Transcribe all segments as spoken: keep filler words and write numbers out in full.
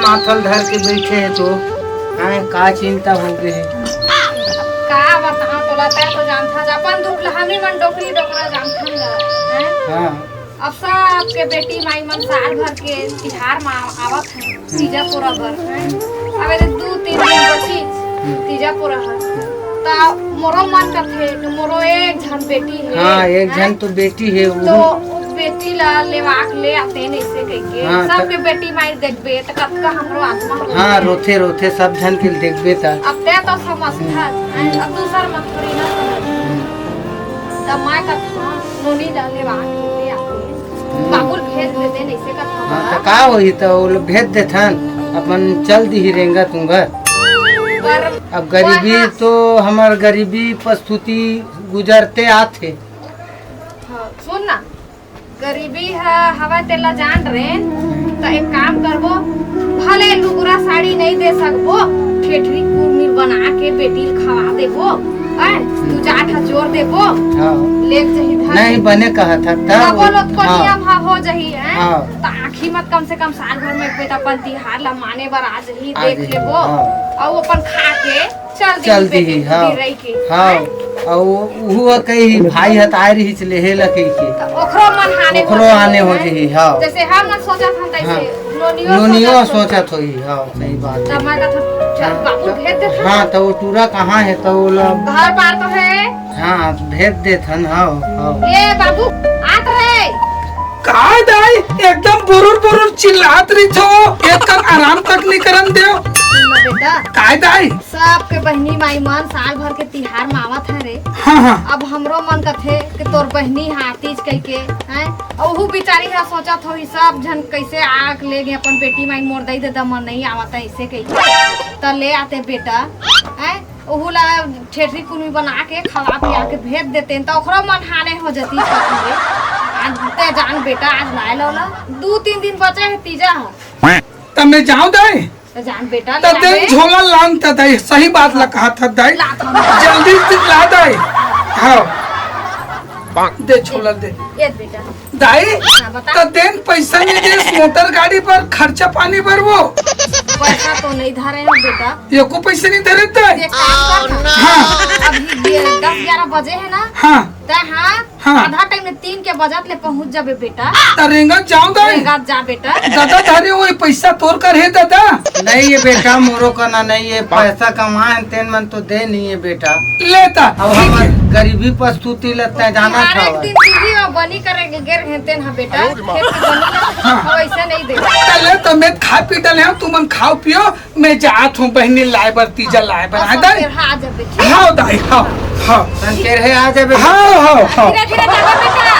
हाथ ल धर के बइठे हे तो, हैं, का चिंता हो गे हे? का बतावं तोला, तैं तो जानथस अपन दुख ल, हमी मन डोकरी डोकरा जानथन गा, हैं? हाँ। अब सबके बेटी माई मन साल भर के तिहार म आवत हे, तीजा पोरा बर, हैं? अब एदे दू तीन दिन बचिस तीजा पोरा ह, त मोरो मन करथे कि मोरो एक झन बेटी हे, हाँ, एक हैं? झन तो बेटी हे, तो वो बेटी ला लेवा के ले आतेन अइसे कहिके, हाँ, त सबके बेटी माई देखबे त कतका हमरो आत्मा रोथे। हाँ, रोथे, रोथे, सब झन के देखबे त। अब तैं तो समझथस, हैं? अब दूसर मन थोड़ी ना समझ। हम्म। त मैं कथंव, नोनी ला लेवा के ले आतेन। हम्म। बाबू ल भेज देतेन, अइसे कथंव। हाँ, त का होही, त वो लोग भेज देथन, अपन चल दिही रेंगत उंगत। पर अब गरीबी पर तो हमर गरीबी प्रस्तुति गुजरते आत हे। हाँ, सुन ना, गरीबी ह हवय तेला जान रेन, त एक काम करबो, भले लुगरा साड़ी नइ दे सकबो, ठेठरी कुरमी बना के बेटी ल खवा देबो, हैं? दू चार ठा जोर देबो, हाँ। लेग जही धर नहीं, बने कहत हस त। डबल ओतको हाँ। नियम ह हो जही, हैं? हाँ। त आखी मत, कम से कम साल भर में एक बेर त अपन तिहार ला माने बर आ जही, आ देख जही, लेबो, हाँ। अउ अपन खा के चल चल दिही, दिही, हाँ। गिरई के। हाँ। अउ उहू ह कही, भाई ह त आय रिहिस लेहे ला कहिके। त ओखरो मन हाने ओखरो हो हाने हो जही, जही, हाँ। जइसे हमन सोचत हन तइसे हाँ। नोनियो नोनियो सोचत होही। सोचत होही, हाँ, सही बात त हे। मैं कथंव, चल, हाँ, बाबू त भेज देथन। हाँ, त वो टूरा कहाँ हे, त वो ला घर पार तो हे। हाँ, भेज देथन, हाँ, हाँ। ए बाबू, आत रहे। काय दाई, एकदम बुरुर बुरुर चिल्लात रहिथो, एक कन आराम तक नइ करन देव। सुन ना बेटा। काय दाई? सबके बहिनी माई मन साल भर के तिहार म आवत हे रे। हाँ, हाँ। अब हमरो मन कथे कि तोर बहिनी ह आतिस कहिके, हैं? अउ उहू बिचारी ह सोचत होही, सब झन कइसे आके लेगे अपन बेटी माई, मोर दई ददा मन नइ आवत हे अइसे कहिके, त ले आते बेटा, हैं? उहू ला ठेठरी कुरमी बना के खवा पिया के भेज देतेन, त ओखरो मन हाने हो जतिस कथंव रे। आज तैं जान बेटा, आज लाय ल ओला, दू तीन दिन बचे हे तीजा ह। त मैं जांव दाई? त जान बेटा, त ले देन आबे। झोला लान त दाई, सही बात ला कहत हस दाई। ला त हम जल्दी से ला दाई। हाँ। दे झोला दे। ए बेटा। दाई, हाँ, बता। त देन पैसा नइ देस मोटर गाड़ी बर, खर्चा पानी बर वो। पैसा तो नइ धरे हंव बेटा। एको पैसा नइ धरे दाई? एक काम कर ना। हाँ। अभी ये दस ग्यारह बजे हे ना? हाँ। तैं हाँ, हाँ। आधा टाइम में तीन के बजत ले पहुंच जाबे बेटा। त रेंगत जांव दाई। रेंगत जा बेटा। ददा धरे होही पैसा तोर कर हे ददा? नइ हे बेटा, मोरो कना नइ हे, पैसा कमाए हन तेन मन तो दे नइ हे बेटा। ले त, अब ठीक हमर हे। गरीबी प्रस्तुति ल तैं जानत हवस। एक दिन तुही ह बनी करे गे रेहे तेन ह बेटा, खेत के बनी ल, हाँ। अब अइसे नइ दे। त ले त मैं खा पी डले हंव, तुमन खाव पियो, मैं जात हंव बहिनी लाय बर, तीजा लाय बर। हाँ, आ दाई? संकेरहा आ जाबे, ठीक? हाँ दाई, हाँ, हाँ। संकेरहा आ जाबे। हाँ, हाँ, हाँ। धीरे धीरे जाबे बेटा।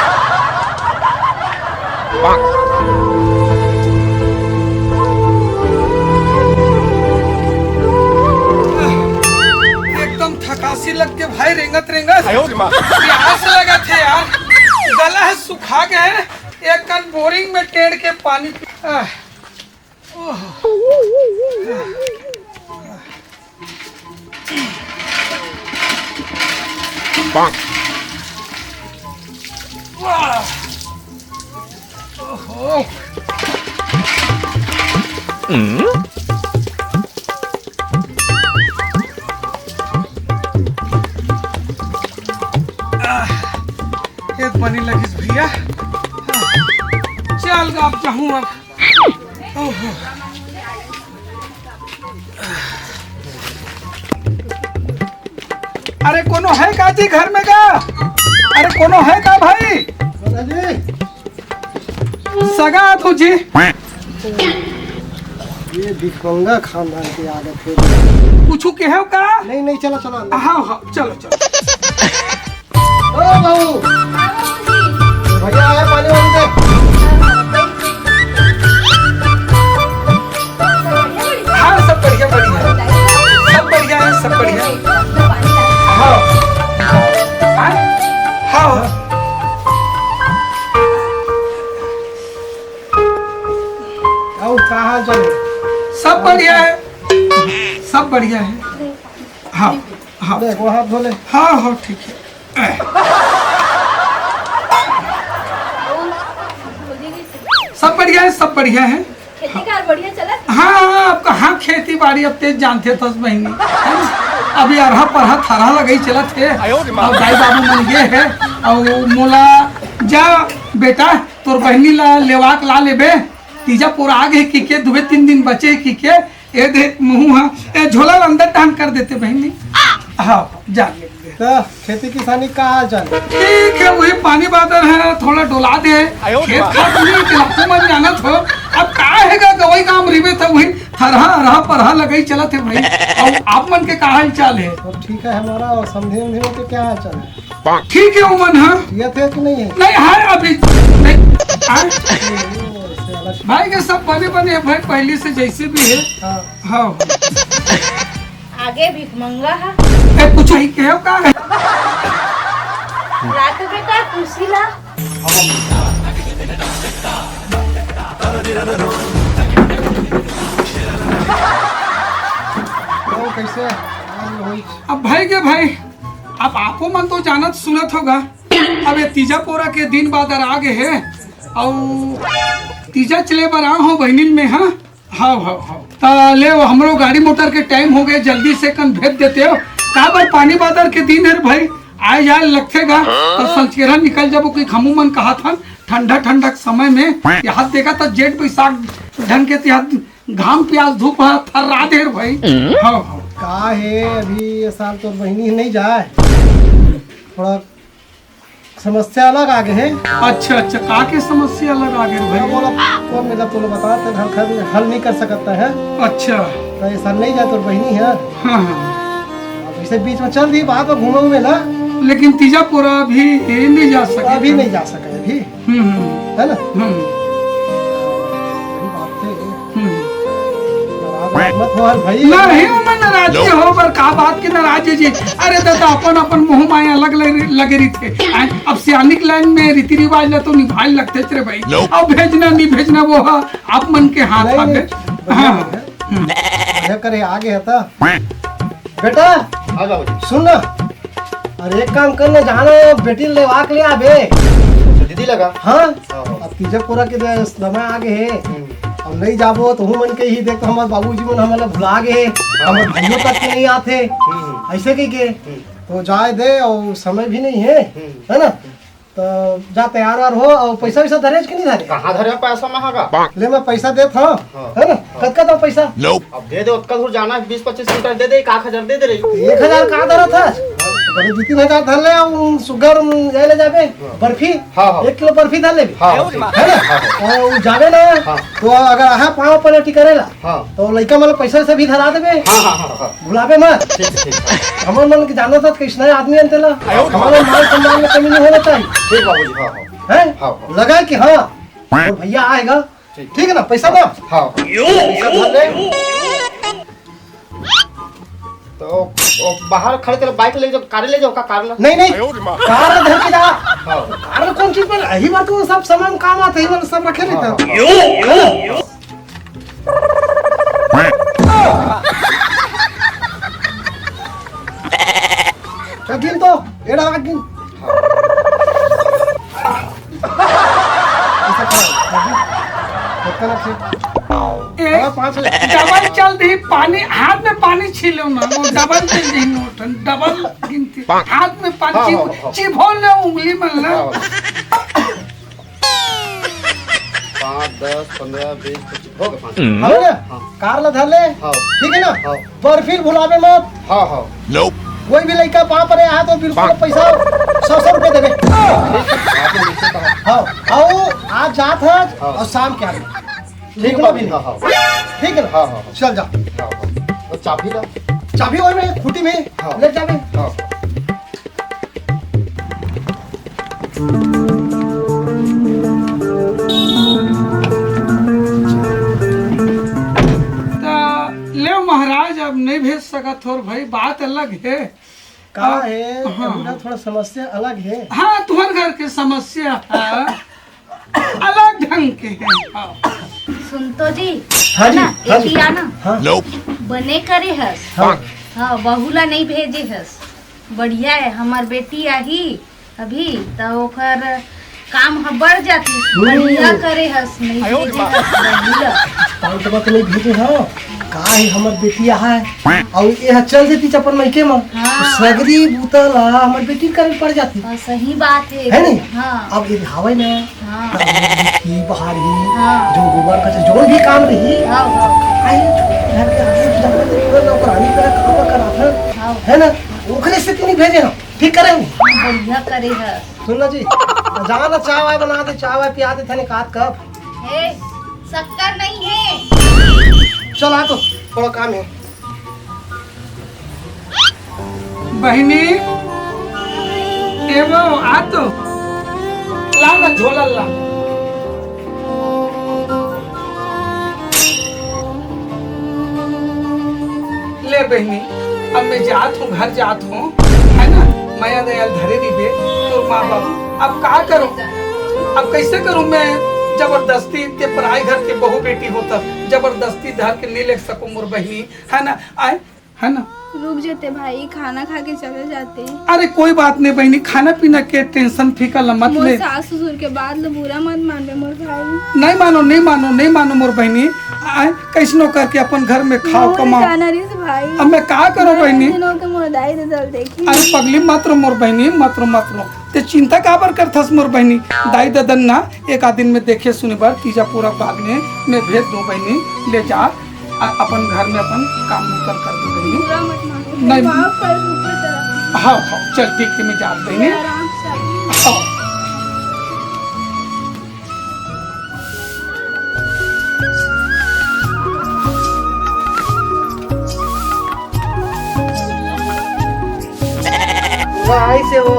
एकदम थकासी लग के भाई रेंगत रेंगत। आयो रे माँ। प्यास लगत हे यार, गला ह सुखा गे हे, एक कन बोरिंग में टेंड़ के पानी पी। आह। एक पानी लगिस भैया। चल अब जाहूँ अब। ओहो। अरे कोनो हे का जी घर में का? अरे कोनो हे का भाई? सगा आत हंव जी। ये भिखमंगा खानदान के आदत हे। कुछू केहेव का? नहीं, नहीं, चलो, चलो अंदर। हाँ, हाँ, चलो, चलो। ओ बहू, भैया आए, पानी वानी दे। हाँ, सब बढ़िया, बढ़िया। सब बढ़िया हे, सब बढ़िया। हाँ। हाँ? हाँ, हाँ। अउ का हाल चाल हे? सब बढ़िया हे, सब बढ़िया हे। हाँ, हाँ। देख, वो हाथ धो ले। हाँ, हाँ, ठीक हे। सब बढ़िया हे, सब बढ़िया हे। खेती कार बढ़िया चलत? हाँ, हाँ, अब कहाँ खेती बाड़ी अब तें जानथस बहिनी, है ना? अभी अरहा परहा थरहा लगई चलत हे, अउ दाई बाबू मन गे हे, अउ मोला जा बेटा, तोर बहिनी ला लेवा के ला लेबे, तीजा पोरा आगे हे किके, दुबे तीन दिन बचे हे किके, ए दे मुँह हा, ए झोला ला अंदर टांग कर देते बहिनी। हाँ, जा ले। त खेती किसानी का हाल चाल? ठीक हे, वही पानी बादर हे, थोड़ा डोला दे। आयो खेत बा। खार नहीं, तेला तो मन जानत हो। अब का हे गा, गवई काम रिबे त वही थरहा, अरहा, परहा लगई चलत हे भाई। अउ आप मन के का हाल चाल हे? सब ठीक हे हमारा, अउ समधी उमधी के क्या हाल चाल हे? ठीक हे उमन, हाँ। पियत हे कि नहीं हे? नहीं, हे अभी, नहीं, हाँ। भाई के सब बने बने हे भाई, पहली से जैसे भी हे। हाँ। हाँ। आगे भिखमंगा हा। ए, कुछ ही कहो का हे? रात बेटा खुशी ला। तो कैसे? अब भाई के भाई, अब आपो मन तो जानत सुनत होगा, अब ये तीजा पोरा के दिन बादर आगे हे, अउ तीजा चले बर आ हो बहिनिन में, हाँ। हव, हव, हव। त ले, वो हमरो गाड़ी मोटर के टाइम हो गए, जल्दी से कन भेज देते हो। काबर पानी बादर के दिन हे रे भाई, आए जाए लगथे गा, त संचकेरा निकल जाबो कि हमू मन कहाथन, ठंडा ठंडा के समय में, यहाँ देखा त जेठ बैसाख ढंग के तिहार, घाम प्यास धूप ह थर्रा दे रे भाई। हव, हव। का हे, अभी ये साल तोर बहिनी नहीं जाए, थोड़ा समस्या अलग आगे हे। अच्छा, अच्छा, का के समस्या अलग आगे हे भाई? बोला, कौन मिला तोला बता, ते घर, घर में हल नहीं कर सकता है। अच्छा। तो ऐसा नहीं जा, तोर बहिनी हे। हाँ, हाँ। अब इसे बीच में चल दी, बाद में घूमे उमे ला। लेकिन तीजा पोरा अभी ये नहीं जा सके। अभी नहीं जा सके, अभी। हम्म, हम्म। है ना? हम्म। वही बात है। हम्म। नाराज मत हो यार भाई। नहीं, मैं नाराज नहीं हो, पर का बात के नाराज हे जी? अरे दादा, अपन, अपन मुँह माया अलग लगे, लगे रहिथे। आय, अब सियानी के लाइन में रीति रिवाज ला तो निभाए लगथे रे भाई। अब भेजना, नहीं भेजना, वो हा, आप मन के हाथ नहीं, आवे। नहीं, बढ़िया, हाँ। बढ़िया। हम्म। बढ़िया करे, आगे हे त। बेटा, हाँ बाबूजी। सुन ना, अरे एक काम कर ना, जाना बेटी लेवा के ले आबे। अच्छा, दीदी लगा? हाँ। हाँ, हाँ। अब तीजा पोरा के दे समय आगे हे। हम्म। अब नहीं जाबो तो हूँ मन के ही देख, तो हमारे बाबूजी मन हमला भुला गे हे। हाँ। हमारे भाइयों तक के नहीं आते। हम्म। ऐसे कह के। हम्म। तो जाए दे, अउ समय भी नहीं हे, हम्म। है ना? तो जा तैयार वार हो, अउ पैसा वैसा धरे कि नहीं धरे? कहाँ धरे पैसा मैं हा गा? ले मैं पैसा देत हँव, हाँ। है ना? हाँ। कतका दँव पैसा? अब दे दे, ओतका दूर जाना हे, बीस पच्चीस किलोमीटर दे दे, एक आध हजार दे दे रे। एक हजार का धरत हस? बड़े दू तीन हजार धर ले, अउ सुग्घर, अम, ये ले जाबे, हाँ। बर्फी, हाँ, हाँ। एक किलो बर्फी धर लेबे। हाँ, हाँ, ठीक। है ना? हाँ, हाँ। अउ जाबे ना, हाँ। तो अगर अहा पाँव पलटी करे ला, हाँ। तो लइका मन ला पैसा वैसा भी धरा देबे। हाँ, हाँ, हाँ, हाँ। भुलाबे मत। ठीक, ठीक। हमर मन के जानत हस कइसना आदमी हन तेला। आयो। हमर मान सम्मान में कमी नहीं होना चाहिए। ठीक बाबूजी, हाँ, हाँ। हैं? हाँ, हाँ। लगा कि हाँ, अउ भैया आए गा। ठीक। ठीक हे ना, पैसा ना? हाँ। पैसा धर ले। तो वो बाहर खड़े तेला बाइक ले जाओ, कार ले जाओ, का कार ला? नहीं, नहीं। कार धर के जा। हाँ। कार कौन चीज पर? यही बात, वो सब सामान काम आथे, यही वाला सब रखे रहता। हाँ, हाँ। गिन तो, एड़ा गिन। ए, हाँ, पाँच हजार। डबल चल दी पानी, हाथ में पानी छीलो ना, वो डबल चल दी नोट, डबल गिनती। हाथ में पानी हाँ, चिप-, हाँ, हाँ। चिपो ले उंगली में ना। हाँ। पाँच, दस, पन्द्रह, बीस, पच्चीस, हो गए पाँच। हम्म। हो गया? हाँ। कार ला धर ले। हाँ। ठीक है ना? हाँ। बर्फी भुलाबे मत। हाँ, हाँ। कोई भी लइका पाँव परे आए तो बिल्कुल पैसा सौ, सौ रुपये देबे। ठीक है, आपने नीचे कहा। हाँ, अउ आज जात हस हाँ। अउ शाम के आबे। ठीक है, बाबू। हाँ, हाँ। ठीक है ना? हाँ, हाँ, हाँ। चल जा। हाँ, हाँ। और चाबी ला। चाबी वही में, खूंटी में। हाँ। ले जाबे। हाँ। त लेव महाराज, अब नहीं भेज सकत हो भाई, बात अलग है। का अब, है, हाँ। अभी ना थोड़ा समस्या अलग है। हाँ, तुम्हारे घर के समस्या है, अलग ढंग के है। हाँ। सुन तो जी, हाँ जी, ना, हाँ जी। एतिया ना, हाँ। बने करे हस। हाँ। हाँ, बहू ला नहीं भेजे हस। बढ़िया है, हमार बेटी आही अभी, त ओकर काम ह बढ़ जाती। हम्म। बढ़िया करे हस, नहीं भेजे हस, बढ़िया। पाँच सौ तो नहीं भेजे ह, का है, हमर बेटी आहा है, अउ ये ह चल देती अपन मइके म, हाँ। सगरी बूता ला हमर बेटी करे पड़ जाती। हाँ, सही बात है। है नहीं? हाँ। अब ये हावय ना, हाँ। की बहार ही, हाँ। जो गोबर कचरा, जो भी काम रही, हाँ, हाँ। आई, घर के आदमी की जानवर के पूरा नौकरानी करा, काम करा था, हाँ। है ना? ओकरे से तीनी भेजे हम, ठीक करे हम। बढ़िया करे है। सुन ना जी, जा ना, चाय वाय बना दे, चाय वाय पिया दे, थने कात कप। ए, शक्कर नहीं है। चल आ तो, थोड़ा काम है। बहिनी, ए वो, आ तो। ला ना, झोला ला। ले बहिनी, अब मैं जात हूँ, घर जात हूँ, है ना? मया दया ल धरे रहिबे तोर माँ बाप। अब का करूँ? अब कैसे करूँ मैं? जबरदस्ती ते पराई घर के बहू बेटी होत, जबरदस्ती धर के नहीं ले सकूँ मोर बहिनी, है ना? आय, है ना? रुक जाते भाई, खाना खा के चले जाते। अरे कोई बात नहीं बहिनी, खाना पीना के tension फिकर ला मत मोर ले। सास ससुर के बात ला बुरा मत मानबे मोर भाई। नहीं मानो, नहीं मानो, नहीं मानो मोर बहिनी। आय, कैसनो करके अपन घर में खाओ, मोर कमाओ। काना रिस भाई। अब मैं का करूँ बहिनी? दिनों के मोर दाई ददा ल देखी। अरे पगली, मत रो मोर बहिनी, मत रो, मत रो। ते चिंता काबर करथस मोर बहिनी? दाई ददन ना एक आध दिन में देखे सुने बर, तीजा पूरा बाद में मैं भेज दूँ बहिनी, ले जा। आ, अपन घर में अपन काम उतर कर दे बहिनी। बुरा मत मानो। नहीं। माफ कर दो, ऊपर तरफ। हाँ, हाँ, चल ठीक है, मैं जात बहिनी। आराम से। हाँ। वाह, ऐसे हो।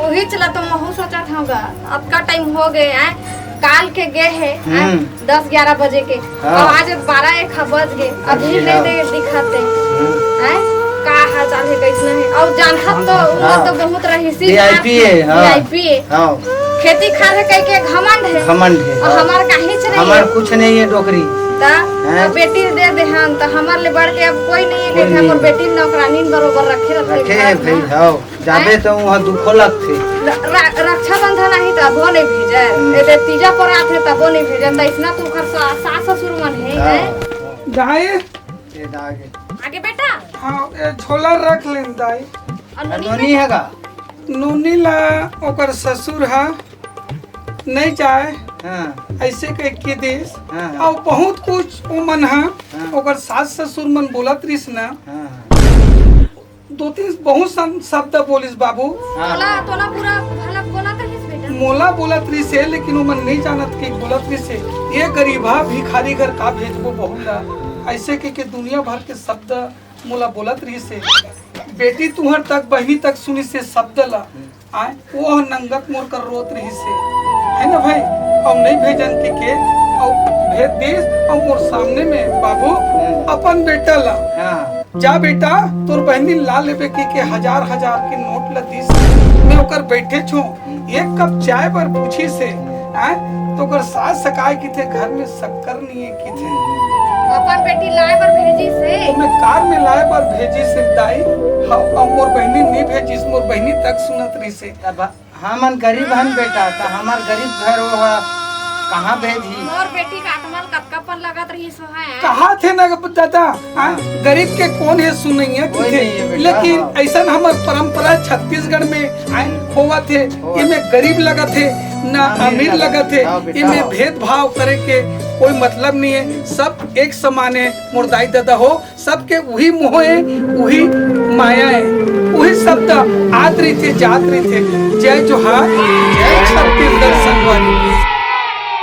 ओही चला तो महू सोचत हूँ गा, अतका टाइम हो गए हैं, काल के गए है, हैं, हम्म। दस ग्यारह बजे के, हाँ। और आज बारह एक बज गए, अभी अच्छा। नहीं दे दिखाते हम्म। हैं। का हाल चाल है, कैसना है? और जानत तो उमर हाँ। तो बहुत रहीसी VIP है, हाँ। VIP है। हाँ। खेती खार है कह के घमंड है। घमंड है, और हाँ। हमार काहीच नहीं हमार है। कुछ नहीं है डोकरी। ता, हैं? ता बेटी दे दे हम, ता हमार ले बढ़ के अब कोई नहीं है, कोई कहे नहीं। मोर बेटी नौकरानी बरोबर रखे रहते रखे घर है भाई, में। हाँ। जाबे हैं? तो वहाँ दुखो लगथे। र-, र-, रक्षाबंधन आही तबो नहीं भेजे, हम्म। ए दे तीजा पर आथे तबो नहीं भेजे, त इसना तो ओकर सा-, सास ससुर मन है, हाँ, हैं? हाँ। गाय? ये आगे। आगे बेटा। हाँ, ये झोला रख लेन दाई। और नोनी नोनी बेटा? है का? नोनी ला ओकर ससुर हा नहीं जाए, हाँ। ऐसे कह के देस। हाँ, हाँ। और बहुत कुछ वो मन हा, हाँ। ओकर सास ससुर मन बोलत रिस ना। हाँ, हाँ। दो तीन बहुत सन शब्द बोलिस बाबू। हाँ। तोला, तोला पूरा भला बोला कहिस बेटा। मोला बोलत रिस हे, लेकिन वो मन नहीं जानत कि बोलत रिस हे। ये गरीबा भिखारी घर का भेजबो बहू ला। ऐसे कह के दुनिया भर के शब्द मोला बोलत रिस हे। बेटी तुहर तक, बहिनी तक सुनिस हे शब्द ला। आय, वो नंगत मोर कर रोत रिहिस हे, है ना भाई? अउ नहीं भेजन के के, अउ भेज दिस, अउ मोर सामने में, "बाबू, हम्म। अपन बेटा ला, हाँ। जा बेटा, तोर बहिनी ला लेबे," के के हजार हजार के नोट ला दिस। मैं ओकर बैठे छो, हम्म। एक कप चाय बर पूछिस हे, आय, तो ओकर सास सकाय किथे, "घर में शक्कर नहीं है," किथे। अपन बेटी लाए बर भेजिस हे। ओमे कार में लाए बर भेजिस हे दाई, हाँ, अउ मोर बहिनी नहीं भेजिस, मोर बहिनी तक सुनत रिहिस हे। तब हमन गरीब हन बेटा, त हमर गरीब घर ओ ह कहाँ भेजही? मोर बेटी के आत्मा ल कतका पन लगत रहिस हो, हैं? कहाथे ना दादा, हाँ, हाँ। गरीब के कोन हे सुनइया कोई किथे, नहीं है बेटा, लेकिन हाँ। अइसन हमर परंपरा छत्तीसगढ़ में आय होवत हे, होवत। एमे गरीब लगत हे, ना ना अमीर अमीर लगत लगत हे, हाँ बेटा, एमे हाँ। भेदभाव करे के कोई मतलब नहीं है, सब एक समान है मोर दाई दादा हो। सबके उही मोह हे, उही माया हे, उही शब्द आत रहिथे, जात रहिथे। जय जोहार, जय छत्तीसगढ़ संगवारी।